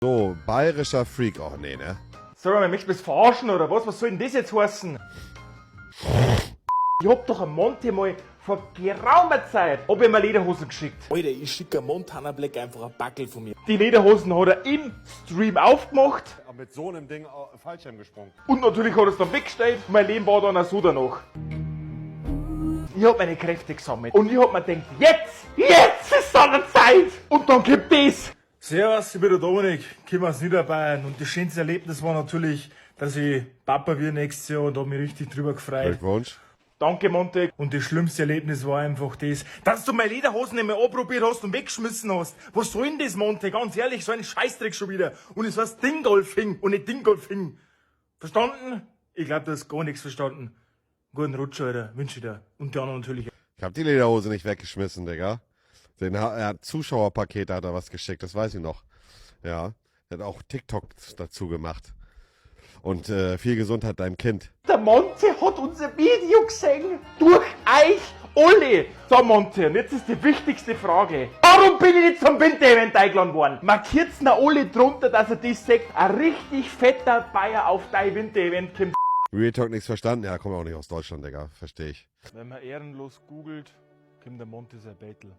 So, bayerischer Freak. Oh, nee, ne? Sag mal, möchtest du mich verarschen oder was? Was soll denn das jetzt heißen? Ich hab doch am Monte mal vor geraumer Zeit hab ich mir Lederhosen geschickt. Alter, ich schicke Montana Black einfach ein Backel von mir. Die Lederhosen hat er im Stream aufgemacht Mit so einem Ding Fallschirm gesprungen. Und natürlich hat er es dann weggestellt. Mein Leben war dann auch so danach. Ich hab meine Kräfte gesammelt und ich hab mir gedacht, jetzt, jetzt ist an der Zeit! Und dann gibt es. Servus, ich bin der Dominik, komme aus Niederbayern und das schönste Erlebnis war natürlich, dass ich Papa wird nächstes Jahr und hab mich richtig drüber gefreut. Glückwunsch. Danke, Monte. Und das schlimmste Erlebnis war einfach das, dass du meine Lederhosen nicht mehr anprobiert hast und weggeschmissen hast. Was soll denn das, Monte? Ganz ehrlich, so ein Scheißdreck schon wieder. Und es heißt Dingolfing und nicht Dingolfing. Verstanden? Ich glaub, du hast gar nichts verstanden. Guten Rutsch, Alter. Wünsche ich dir. Und die anderen natürlich. Ich hab die Lederhose nicht weggeschmissen, Digga. Er hat Zuschauerpaket, hat er was geschickt, das weiß ich noch. Ja. Er hat auch TikTok dazu gemacht. Und viel Gesundheit deinem Kind. Der Monte hat unser Video gesehen. Durch euch alle. So, Monte, und jetzt ist die wichtigste Frage. Warum bin ich nicht zum Winter-Event eingeladen worden? Markiert's na alle drunter, dass er das sagt. Ein richtig fetter Bayer auf dein Winter-Event kommt. Real Talk, nichts verstanden. Ja, kommt auch nicht aus Deutschland, Digga. Verstehe ich. Wenn man ehrenlos googelt, kommt der Monte sein Battle.